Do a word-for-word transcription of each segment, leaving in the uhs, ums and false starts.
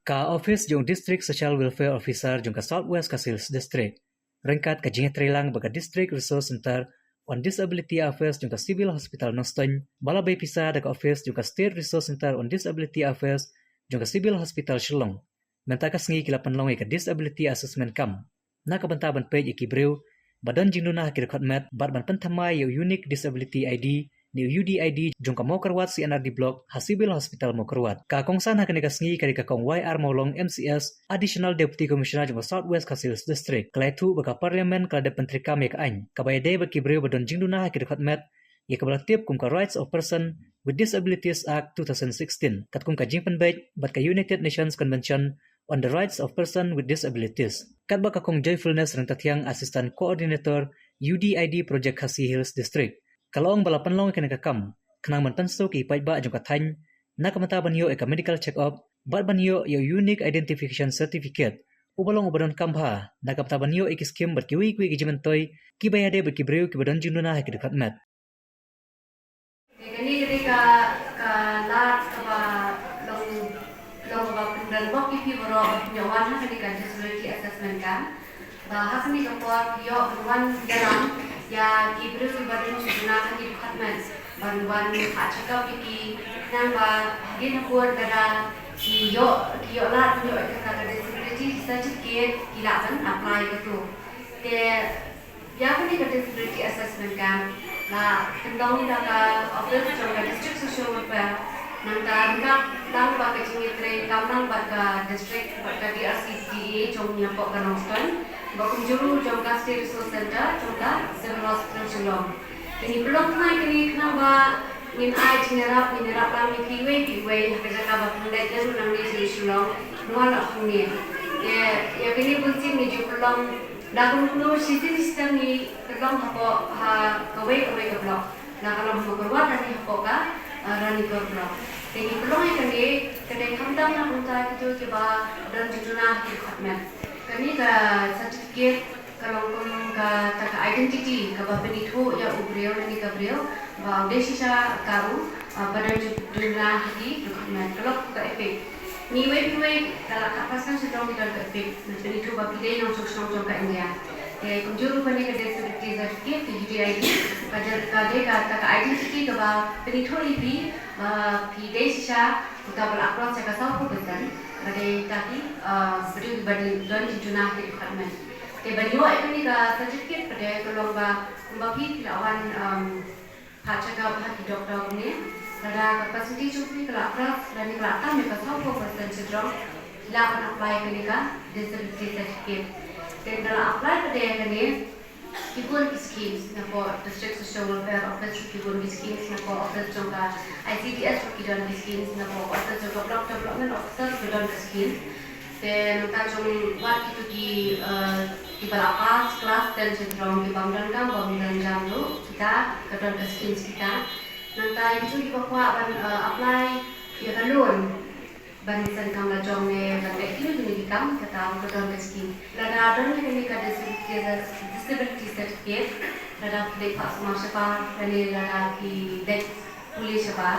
Ka office jong District Social Welfare Officer jong ka South West Khasi Hills District, ryngkat ka jingïatreilang bad ka District Resource Center on Disability Affairs jong ka Civil Hospital Nongstoiñ, ba la bei pisa da ka office jong ka State Resource Center on Disability Affairs jong ka Civil Hospital Shillong, mynta ka sngi ki la pynlong ïa ka Disability Assessment Camp na ka bynta ban peit ïa ki briew ba don jingduna ha ki dkhot met bad ban pynthymmai ïa u Unique Disability I D ne u U D I D jong ka Mawkyrwat C and R D Block ha Civil Hospital Mawkyrwat. Ka kongsan ha kane ka sngi ka dei ka Kong Y R Mawlong M C S, Additional Deputy Commissioner jong ka South West Khasi Hills District. Ka la ïathuh ba ka Parliament ka la dep pyntreikam ïa ka aiñ kaba ïadei bad ki briew ba don jingduna ha ki dkhot met, ïa kaba la tip kum ka Rights of Person with Disabilities Act two thousand sixteen, katkum ka jingpynbeit bad ka United Nations Convention on the Rights of Person with Disabilities. Katba ka Kong Joyfulness Ryntathiang, Assistant Coordinator U D I D Project Khasi Hills District, ka la ong ba la pynlong ïa kane ka kam khnang ban pynsuk ïa ki paidbah jong ka thaiñ na ka bynta ban ïoh ïa ka medical check up bad ban ïoh ïa u Unique Identification Certificate, uba long uba donkam bha na ka bynta ban ïoh ïa ki skim bad kiwei kiwei ki jingmyntoi kiba ïadei bad ki briew kiba don jingduna ha ki dkhot met. Te kane ka dei ka, ka lad kaba long, long kaba pyndonkam ïa phi baroh ba phin ïoh wan ha kane ka disability assessment camp. Ba ha kane ka por phi ïoh ban wan ïalam ïa ki briew kiba don jingduna ha ki dkhot met ban wan check up ïa ki, khnang ba hadien ha bud lada ki ïoh, ki ïoh lad ban ïoh ïa kata ka disability certificate, ki lah ban apply kato. Te ïa kane ka disability assessment camp la pynlong da ka office jong ka District Social Welfare, nangta ryngkat lang bad ka jingïatreilang bad ka district bad ka D R C D A jong ngi napoh ka Nongstoiñ, bad kumjuh ruh jong ka State Resource Center jong ka Civil Hospital Shillong. Te ngi pynlong tang kane khnang ba ngin ai jingïarap, ngin ïarap lang ïa kiwei kiwei ha ka jaka ba phin leit nangne sha Shillong, nangta hangne. Te ïa kane bunsien ngi ju pynlong da kano kano shisien shisien ngi pynlong hapoh ha kawei kawei ka block. Na ka long ha Mawkyrwat lane hapoh ka, ah, Ranikor block. Te ngi pynlong ïa kane, ka dei khamtam na ka bynta kito kiba don jingduna ha ki dkhot met. Kane ka certificate ka long kum kata ka identity kaba pynithuh ïa u briew lane ka briew ba u dei shisha ka u, ah, ba don jingduna ha ki dkhot met. Ka long ka EPIC. Ngi wei pa wei ka la khatphra snem sha ka jong ki don ka EPIC, pynithuh ba phi dei nongshong shnong jong ka India. Te kumjuh ruh kane ka disability certificate, ka U D I D, ka dei, ka dei kata ka identity kaba pynithuh ïa phi ba phi dei shisha uta ba la cross ïa ka sawphew percent, ba dei kita ki, ah, briew ba don jingduna ha ki dkhot met. Te ban ïoh ïa kane ka certificate pat ka long ba kumba phi, phi la wan, um, ha check up ha ki doctor kumne, lada ka percentage jong phi ka la cross lane ka la tam ïa ka sawphew percent shajrong, phi lah ban apply ïa kane ka disability certificate. Te lada la apply pat ïa kane, ki bun ki schemes napoh District Social Welfare Office, ki bun ki schemes napoh office jong ka I C D S, ki don ki schemes napoh office jong ka Block Development Officer, ki don ki schemes. Te nangta jong wat kito ki, eh, kiba la pass class ten shajrong, ki bym don kam, bym don jam ruh, kita ka don ka schemes kita. Nangta ïa kito kiba kwah ban, eh, apply ïa ka loan ban seng kam la jong ne ban leh kino kino ki kam, kata ruh ka don ka scheme. Lada don ïa kane ka disability, disability certificate, lada phi leit phah sumar shabar lane lada phi leit pule shabar,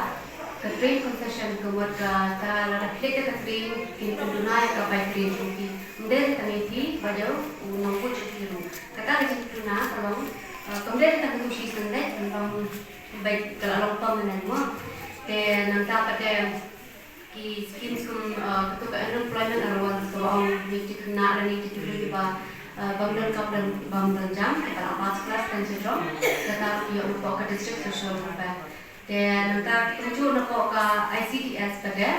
ka train concession ka mut kata, lada phi leit da ka train, kin pynduna ïa ka bai train jong phi. Ym dei tang ïa phi, ba ïa u nongbuh jong phi ruh. Kata ka jingduna ka long, eh, kam dei tang ka tu shisien leit, ka long bai, ka la long permanent mo. Te nangta pat ki schemes kum, eh, kato ka unemployment allowance kaba ong ïa ki khynnah lane ïa ki briew kiba, eh, bym don kam, bym don jam, kiba la pass class ten shajrong, kata ïoh napoh ka District Social Welfare. Te nangta kumjuh napoh ka I C D S pat, eh,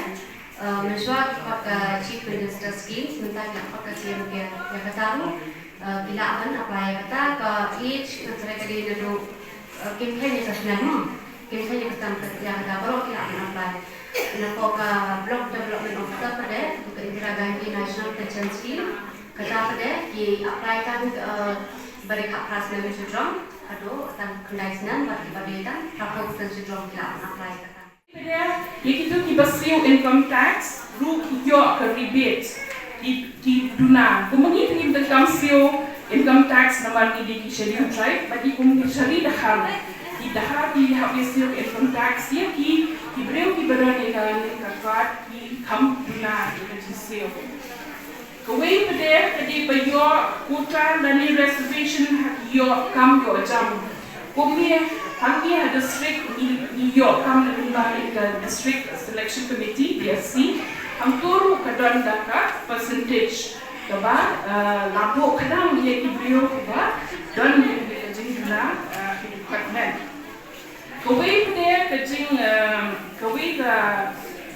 mynshuwa ki khot ka Chief Minister Schemes, mynta ki khot ka C M Care. Ïa kata ruh, eh, ki lah ban apply ïa kata, ka age, nangta ka dei naduh, eh, kim kheiñ ïa ka snem, kim kheiñ ïa ka snem, ïa kata baroh ki lah ban apply. Napoh ka Block Development Officer pat, ka Indira Gandhi National Pension Scheme, kata pat ki apply tang, eh, ba dei khatphra snem shajrong haduh tang khyndai snem, bad kiba dei tang khatphra snem shajrong ki lah ban apply kata. Ïa kito kiba siew income tax ruh ki ïoh ka rebate, ki, ki duna. Kumba ngi, ngi donkam siew income tax namar ngi dei ki Scheduled Tribe, bad ki kum ki Scheduled Khar, ki Lada ki hap ïa siew income tax ïa ki, ki briew kiba don ïa kane ka card ki kham duna ïa ka jingsiew. Kawei pat de ka dei ba ïoh quota lane reservation ha ki ïoh kam ïoh jam. Kumne hangne ha district ngi, ngi ïoh kam na ka bynta ka District Selection Committee, D S C. Hangto ruh ka don da ka percentage kaba, eh, la buh khnang ïa ki briew kiba don ïa ka jingduna, eh, ka department. Kawei pat de ka jing, eh, kawei ka,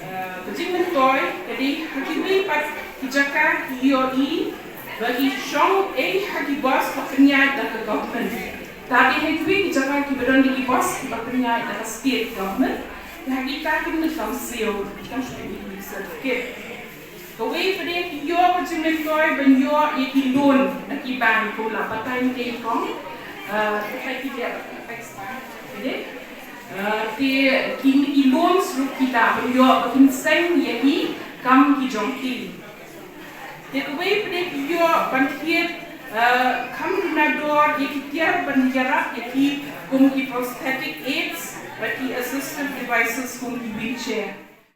eh, ka jingmyntoi ka dei ha kiwei pat ki jaka ki ïohi ba ki shong ei ha ki bos ba pynïaid da ka government. Te dei ha kiwei ki jaka kiba don da ki bos kiba pynïaid da ka state government. Te ha kita ki mut kam siew, kam siew ki certificate. Kawei pat de ki ïoh ka jingmyntoi ban ïoh ïa ki loan na ki bank, kum la batai mynne i kong. Ah, te ha ki dei, ah, te kine ki loans ruh ki lah ban ïoh ba kin seng ïa ki kam ki jong ki. Te kawei pat de ki ïoh ban thied, ah, kham duna dor ïa ki tiar ban ïarap ïa ki, kum ki prosthetic aids bad ki assistive devices kum ki wheelchair.